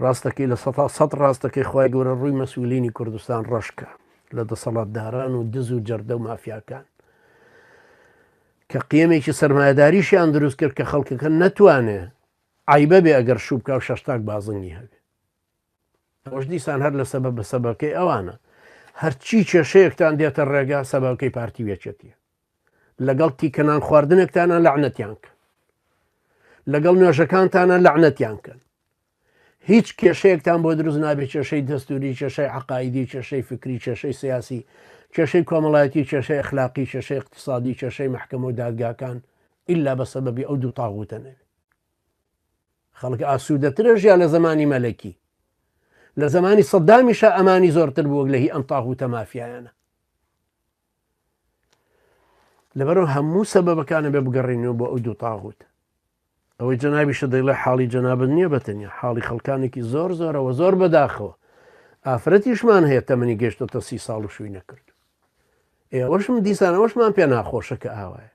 ڕاستەکەی 100% ڕاستەکەی. خوای گەورە ڕووی مەسئولینی کوردستان ڕەشکە لە دەسەڵاتداران و دز و جەردە و مافیاکان کە قیەمێکی سەرمایەداریشیان دروست کرد کە خەڵکەکە نەتوانێ عیبە بێ ئەگەر شوو بکا و شەشتاک بازنگی هەبێ. ئەوەش دیسان هەر لە سەبەب بە سەبەکەی ئەوانە. هەرچی کێشەیەکتان دێتە ڕێگا سەبەکەی پارتی وێچێتیە. لەگەڵ تیکەنان خواردنێکتانە لەعنەتیان کەن، لەگەڵ نوێژەکانتانە لەعنەتیان کەن. هیچ کێشەیەکتان بۆ دروست نابێت، کێشەی دەستوری، کێشەی عقاعدی، کێشەی فکری، کێشەی سیاسی، کێشەی کۆمەڵایەتی، کێشەی ئەخلاقی، کێشەی اقتصادی، کێشەی محکمە و دادگاکان، ئللا بە سەبەبی ئەو دوو تاغوتە نەبێت. خەڵک ئاسوودەترە ژیا لە زمانی مەلەکی، لە زمانی سەدامیشە ئەمانی زۆرتر بووەک لە هی ئەم تاغوتە مافیایانە. لەبەرەوە هەموو سەبەبەکانە بێ بگەڕینەوە بۆ ئەو دوو تاغوت. ئەوەی جەنابیشە دەیڵێ حاڵی جەنابت نییە بە تەنیا، حاڵی خەڵکانێکی زۆر زۆرەوە. زۆر بەداخەوە ئافرەتیشمان هەیە تەمەنی گەشتۆتە 30 ساڵ و شووی نەکرد. ئێوەشم دیسانەوەشمان پێ ناخۆشە کە ئاوایە.